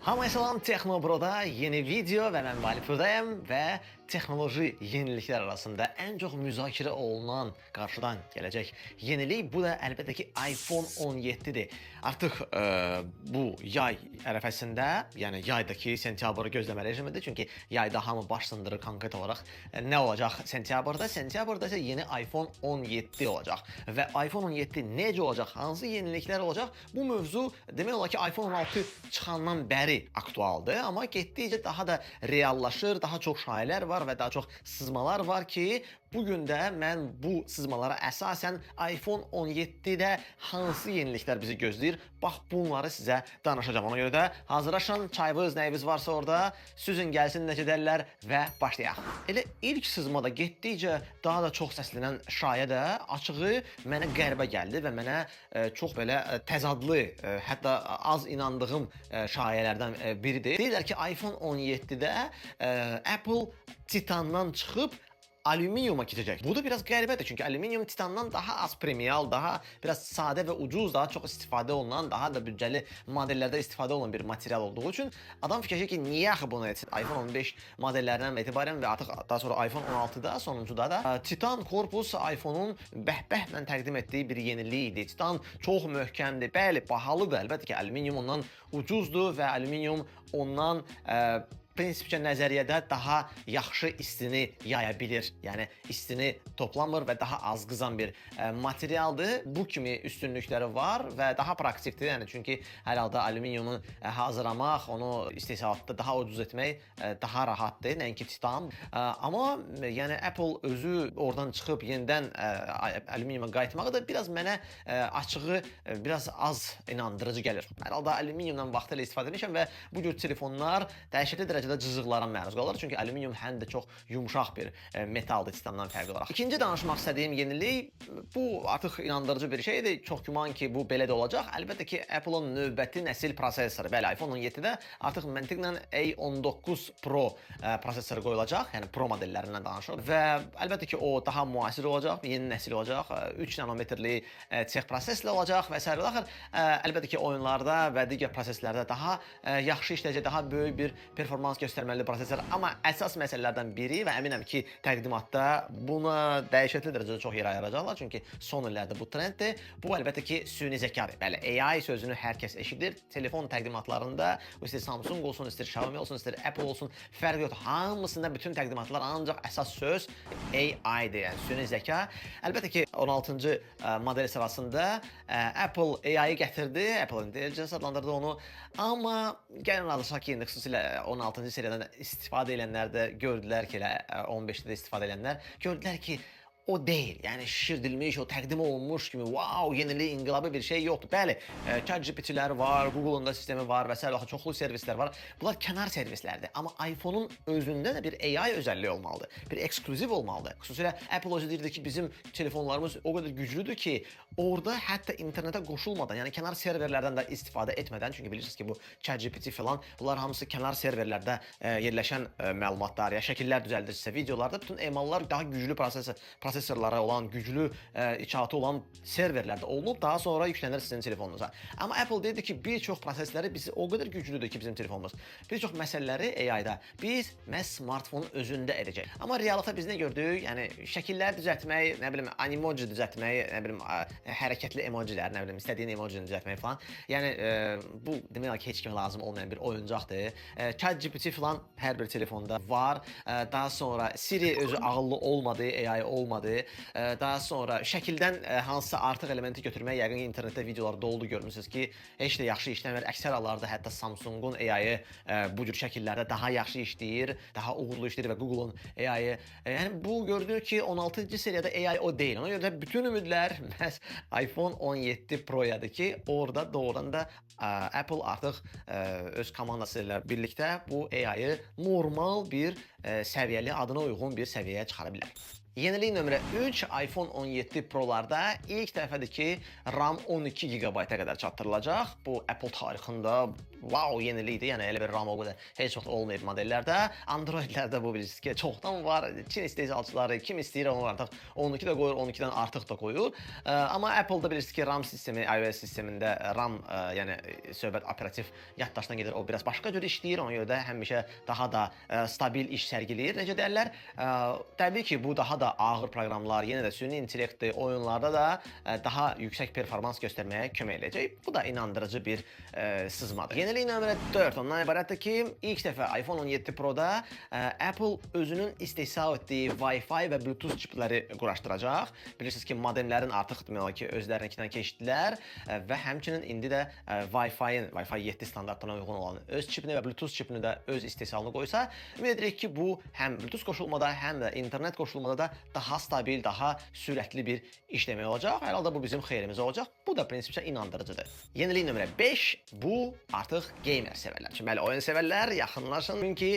Hamıya salam, Texnobroda yeni video və mən Valif buradayım və texnoloji yeniliklər arasında ən çox müzakirə olunan qarşıdan gələcək yenilik, bu da əlbəttə ki, iPhone 17-dir. Artıq bu yay ərəfəsində, yəni yaydakı sentyabrı gözləmə rejimidir. Çünki yayda hamı baş sındırır konkret olaraq nə olacaq sentyabrda? Sentyabrda isə yeni iPhone 17 olacaq və iPhone 17 necə olacaq, hansı yeniliklər olacaq? Bu mövzu demək olar ki, iPhone 16 çıxandan bəri aktualdır, amma getdikcə daha da reallaşır, daha çox şayələr var və daha çox sızmalar var ki, bu gün də mən bu sızmalara əsasən iPhone 17-də hansı yeniliklər bizi gözləyir, bax bunları sizə danışacağam. Ona görə də hazırlaşın, çayınız, nəyiniz varsa orada, süzün gəlsin necə derlər və başlayaq. Elə ilk sızmada getdikcə daha da çox səslənən şayə də açığı mənə qəribə gəldi və mənə çox belə təzadlı, hətta az inandığım şayələrdən biridir. Deyirlər ki, iPhone 17-də Apple titandan çıxıb alüminiuma keçəcək. Bu da biraz qəribədir, çünki alüminium titandan daha az premial, daha biraz sadə və ucuz, daha çox istifadə olunan, daha da büdcəli modellərdə istifadə olunan bir material olduğu üçün adam fikirləşir ki, niyə axı bunu etsin? iPhone 15 modellərindən etibarən və artıq daha sonra iPhone 16-da, sonuncuda da titan korpus iPhone-un bəhbəhlə təqdim etdiyi bir yenilik idi. Titan çox möhkəmdir. Bəli, bahalıdır. Əlbəttə ki, alüminium ondan ucuzdur və alüminium ondan prinsipcə nəzəriyyədə daha yaxşı istini yaya bilir. Yəni istini toplamır və daha az qızan bir materialdır. Bu kimi üstünlükləri var və daha praktikdir. Yəni çünki hər halda alüminiumu hazırlamaq, onu istehsalatda daha ucuz etmək daha rahatdır, nəinki titan. Amma yəni Apple özü oradan çıxıb yenidən alüminiuma qayıtmağı da biraz mənə açığı biraz az inandırıcı gəlir. Hər halda alüminiumdan vaxtilə istifadə etmişəm və bu cür telefonlar dəhşətli dərəcədə cızıqlara məruz qalır. Çünki alüminium həm də çox yumşaq bir metaldır titandan fərqli olaraq. İkinci danışmaq istədiyim yenilik, bu artıq inandırıcı bir şeydir. Çox güman ki, bu belə də olacaq. Əlbəttə ki, Apple-ın növbəti nəsil prosesoru. Bəli, iPhone 17-də artıq məntiqlə A19 Pro prosesoru qoyulacaq. Yəni Pro modellərindən danışırıq və əlbəttə ki, o daha müasir olacaq, yeni nəsil olacaq, 3 nanometrli tex proseslə olacaq və sairə. Axır, əlbəttə ki, oyunlarda və digər proseslərdə daha yaxşı işləyəcək, daha böyük bir performans göstərməli prosesor. Amma əsas məsələlərdən biri və əminəm ki, təqdimatda buna dəhşətli dərəcədə çox yer ayıracaqlar. Çünki son illərdə bu trenddir. Bu əlbəttə ki, süni zəkadır. Bəli, AI sözünü hər kəs eşidir. Telefon təqdimatlarında, o istər Samsung olsun, istər Xiaomi olsun, istər Apple olsun, fərqi yoxdur. Hamısında bütün təqdimatlar ancaq əsas söz AI-dir, yəni süni zəka. Əlbəttə ki, 16-cı model sırasında Apple AI-i gətirdi, Apple Intelligence adlandırdı onu. Amma gəlin alışaq ki, indi xüsusilə 16-cı seriyadan istifadə edənlər də gördülər ki, elə 15-də də istifadə edənlər gördülər ki, o deyil. Yəni şişirdilmiş, o təqdim olunmuş kimi wow, yenilik, inqilabi bir şey yoxdur. Bəli, ChatGPT-lər var, Google-un da sistemi var və sairə, çoxlu servislər var. Bunlar kənar servislərdir. Amma iPhone-un özündə də bir AI özəlliyi olmalıdır. Bir eksklüziv olmalıdır. Xüsusilə Apple özü deyirdi ki, bizim telefonlarımız o qədər güclüdür ki, orada hətta internetə qoşulmadan, yəni kənar serverlərdən də istifadə etmədən, çünki bilirsiniz ki, bu ChatGPT falan, bunlar hamısı kənar serverlərdə yerləşən məlumatlar, ya şəkillər düzəldirsə, videolarda bütün emallar daha güclü prosesorlara olan, güclü içalatı olan serverlərdə olunub, daha sonra yüklənir sizin telefonunuza. Amma Apple dedi ki, bir çox prosesləri biz o qədər güclüdür ki, bizim telefonumuz. Bir çox məsələləri AI-da biz məhz smartfonun özündə edəcək. Amma reallıqda biz nə gördük? Yəni şəkillər düzəltmək, nə bilim, animoji düzəltmək, nə bilim, hərəkətli emojilər, nə bilim, istədiyin emojini düzəltmək falan. Yəni bu demək olar ki, heç kimə lazım olmayan bir oyuncaqdır. ChatGPT falan hər bir telefonda var. Daha sonra Siri özü ağıllı olmadı, AI olmadı. Daha sonra şəkildən hansısa artıq elementi götürmək, yəqin ki, internetdə videolar doldu, görmüsünüz ki, heç də yaxşı işləmir. Əksər hallarda hətta Samsung-un AI-ı bu cür şəkillərdə daha yaxşı işləyir, daha uğurlu işləyir və Google-un AI-ı. Yəni bu görünür ki, 16-cı seriyada AI o deyil. Ona görə də bütün ümidlər məhz iPhone 17 Pro-yadır ki, orada doğrudan da Apple artıq öz komandası ilə birlikdə bu AI-ı normal bir səviyyəli, adına uyğun bir səviyyəyə çıxara bilər. Yenilik nömrə 3, iPhone 17 Pro-larda ilk dəfədir ki, RAM 12 GB-a qədər çatdırılacaq. Bu Apple tarixində wow yenilikdir. Yəni elə bir RAM o qədər heç vaxt olmayıb modellərdə. Android-lərdə bu bilirsiniz ki, çoxdan var. Çin istehsalçıları kim istəyir onu artıq 12 də qoyur, 12-dən artıq da qoyur. Amma Apple-da bilirsiniz ki, RAM sistemi, iOS sistemində RAM, yəni söhbət operativ yaddaşdan gedir. O biraz başqa cür işləyir. Ona görə də həmişə daha da stabil iş sərgiləyir. Necə deyərlər? Təbii ki, bu daha da ağır proqramlar, yenə də süni intellektli oyunlarda da daha yüksək performans göstərməyə kömək eləyəcək. Bu da inandırıcı bir sızmadır. Yenilik nömrə 4 ondan ibarətdir ki, ilk dəfə iPhone 17 Pro-da Apple özünün istehsal etdiyi Wi-Fi və Bluetooth çipləri quraşdıracaq. Bilirsiniz ki, modemlərin artıq demək olar ki, özlərinkindən keçdilər və həmçinin indi də Wi-Fi-ın, Wi-Fi 7 standartlarına uyğun olan öz çipini və Bluetooth çipini də öz istehsalını qoysa, ümid edirik ki, bu həm Bluetooth qoşulmada, həm də internet qoşulmada da daha stabil, daha sürətli bir işləmə olacaq. Hər halda bu bizim xeyrimizə olacaq. Bu da prinsipcə inandırıcıdır. Yenilik nömrə 5, bu artıq gamer sevərlər üçün. Bəli, oyun sevərlər yaxınlaşın. Çünki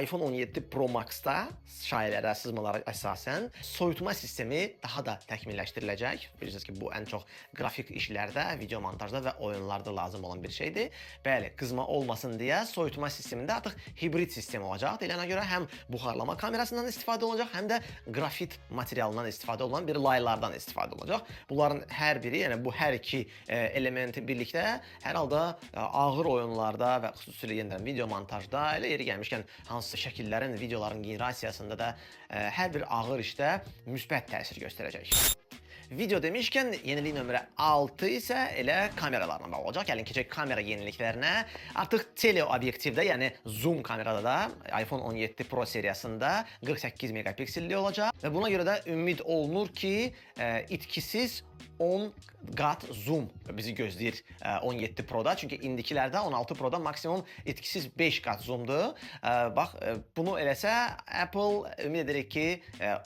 iPhone 17 Pro Max-da şayələrə, sızmalara əsasən soyutma sistemi daha da təkmilləşdiriləcək. Bilirsiniz ki, bu ən çox qrafik işlərdə, video montajda və oyunlarda lazım olan bir şeydir. Bəli, qızma olmasın deyə soyutma sistemində artıq hibrid sistem olacaq. Deyilənə görə həm buxarlama kamerasından istifadə olunacaq, həm də qrafit materialından istifadə olunan bir laylardan istifadə olunacaq. Bunların hər biri, yəni bu hər iki elementi birlikdə hər halda ağır oyunlarda və xüsusilə yenidən video montajda, elə yeri gəlmişkən hansısa şəkillərin, videoların generasiyasında da hər bir ağır işdə müsbət təsir göstərəcək. Video demişkən, yenilik nömrə 6 isə elə kameralarla bağlı olacaq. Gəlin keçək kamera yeniliklərinə. Artıq teleobyektivdə, yəni zoom kamerada da iPhone 17 Pro seriyasında 48 megapikselli olacaq və buna görə də ümid olunur ki, itkisiz 10 qat zoom bizi gözləyir 17 Pro-da. Çünki indikilərdə 16 Pro-da maksimum itkisiz 5 qat zoomdur. Bax, bunu eləsə Apple ümid edirik ki,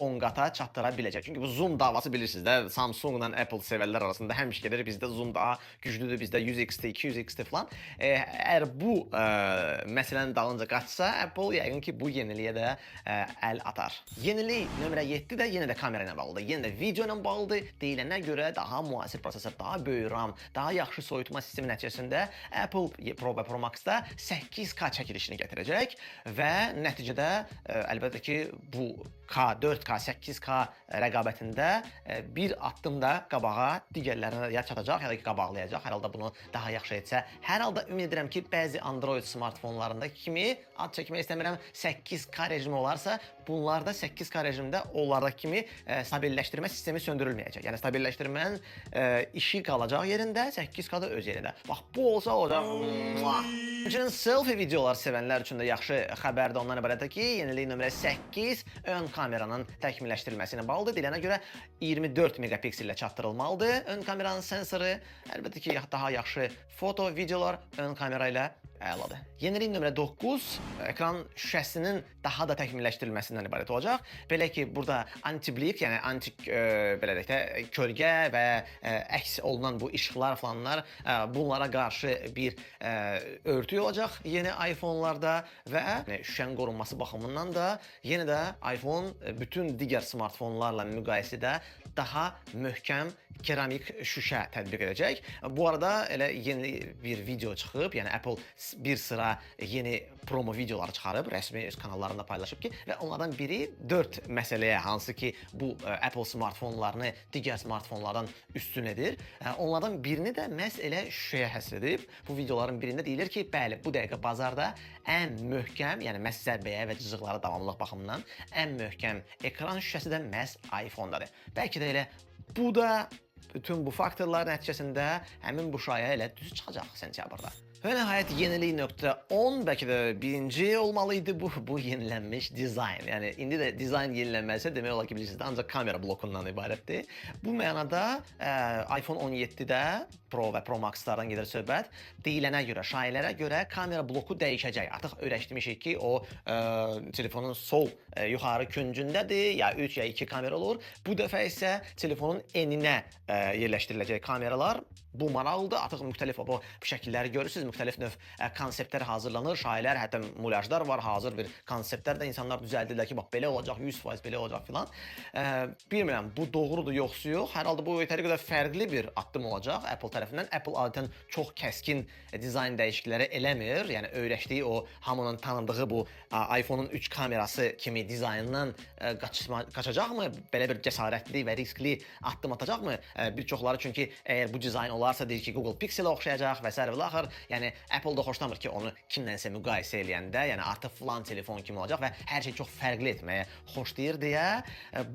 10 qata çatdıra biləcək. Çünki bu zoom davası bilirsiniz də, Samsung-la Apple sevərlər arasında həmişə gedir. Bizdə zoom daha güclüdür, bizdə 100x-dir, 200x-dir falan. Əgər bu məsələnin dalınca qaçsa, Apple yəqin ki, bu yeniliyə də əl atar. Yenilik nömrə 7 də yenə də kamera ilə bağlıdır, yenə də video ilə bağlıdır. Deyilənə görə daha müasir prosesor, daha böyük RAM, daha yaxşı soyutma sistemi nəticəsində Apple Pro və Pro Max-da 8K çəkilişini gətirəcək və nəticədə əlbəttə ki, bu K, 4K, 8K rəqabətində bir addım da qabağa digərlərinə ya çatacaq, ya da ki, qabaqlayacaq. Hər halda bunu daha yaxşı etsə. Hər halda ümid edirəm ki, bəzi Android smartfonlarında kimi, ad çəkmək istəmirəm, 8K rejimi olarsa, bunlarda 8K rejimdə onlarda kimi stabilləşdirmə sistemi söndürülməyəcək. Yəni stabilləşdirmənin işi qalacaq yerində, 8K da öz yerində. Bax, bu olsa olacaq. Həmçinin selfie videolar sevənlər üçün də yaxşı xəbər də ondan ibarətdir ki, yenilik nömrə 8 ön kameranın təkmilləşdirilməsi ilə bağlıdır. Deyilənə görə 24 megapiksellə çatdırılmalıdır ön kameranın sensoru. Əlbəttə ki, daha yaxşı foto, videolar ön kamera ilə əladır. Yenilik nömrə 9 ekran şüşəsinin daha da təkmilləşdirilməsindən ibarət olacaq. Belə ki, burada anti-blink, yəni anti belə deyək də kölgə və əks olunan bu işıqlar falanlar, bunlara qarşı bir örtük olacaq yeni iPhone-larda və şüşənin qorunması baxımından da yenə də iPhone bütün digər smartfonlarla müqayisədə daha möhkəm keramik şüşə tətbiq edəcək. Bu arada elə yeni bir video çıxıb, yəni Apple bir sıra yeni promo videoları çıxarıb, rəsmi öz kanallarında paylaşıb ki, və onlardan biri 4 məsələyə, hansı ki bu Apple smartfonlarını digər smartfonlardan üstün edir. Onlardan birini də məhz elə şüşəyə həsr edib. Bu videoların birində deyilir ki, bəli, bu dəqiqə bazarda ən möhkəm, yəni məhz zərbəyə və cızıqlara davamlılıq baxımından ən möhkəm ekran şüşəsi də məhz iPhone-dadır. Bəlkə də elə bu da bütün bu faktorlar nəticəsində həmin bu şayiə elə düz çıxacaq sentyabrda. Və nəhayət yenilik nöqtə 10, bəlkə də birinci olmalı idi bu yenilənmiş dizayn. Yəni indi də dizayn yenilənməsi demək olar ki, bilirsiniz də, ancaq kamera blokundan ibarətdir. Bu mənada iPhone 17-də Pro və Pro Max-lardan gedir söhbət. Deyilənə görə, şayələrə görə kamera bloku dəyişəcək. Artıq öyrəşdirmişik ki, o telefonun sol yuxarı küncündədir, ya 3 ya 2 kamera olur. Bu dəfə isə telefonun eninə yerləşdiriləcək kameralar. Bu maraqlıdır. Artıq müxtəlif bu şəkilləri görürsünüz. Müxtəlif növ konseptlər hazırlanır, şayələr, hətta mulyajlar var, hazır bir konseptlər də insanlar düzəldirlər ki, bax belə olacaq, 100% belə olacaq filan. Bilmirəm bu doğrudur yoxsa yox. Hər halda bu yetəri qədər fərqli bir addım olacaq Apple tərəfindən. Apple adətən çox kəskin dizayn dəyişiklikləri eləmir. Yəni öyrəşdiyi o hamının tanıdığı bu iPhone-un 3 kamerası kimi dizayndan qaçacaqmı? Belə bir cəsarətli və riskli addım atacaqmı? Bir çoxları çünki əgər bu dizayn olarsa deyir ki, Google Pixel-ə oxşayacaq və sair və ilaxır. Yəni Apple da xoşlamır ki, onu kimlənsə müqayisə eləyəndə, yəni artıq filan telefon kimi olacaq və hər şey çox fərqli etməyə xoşlayır deyə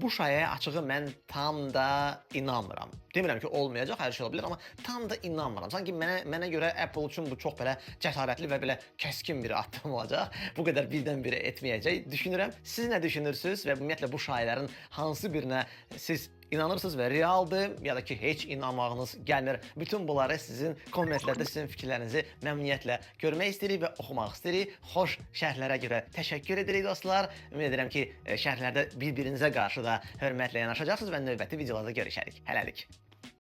bu şayəyə açığı mən tam da inanmıram. Demirəm ki, olmayacaq, hər şey ola bilər, amma tam da inanmıram. Sanki mənə görə Apple üçün bu çox belə cəsarətli və belə kəskin bir addım olacaq. Bu qədər birdən-birə etməyəcək. Düşünürəm. Siz nə düşünürsüz və ümumiyyətlə bu şayələrin hansı birinə siz inanırsınız və realdır ya da ki, heç inanmağınız gəlmir. Bütün bunları sizin kommentlərdə sizin fikirlərinizi məmnuniyyətlə görmək istəyirik və oxumaq istəyirik. Xoş şərhlərə görə təşəkkür edirik dostlar. Ümid edirəm ki, şərhlərdə bir-birinizə qarşı da hörmətlə yanaşacaqsınız və növbəti videolarda görüşərik. Hələlik.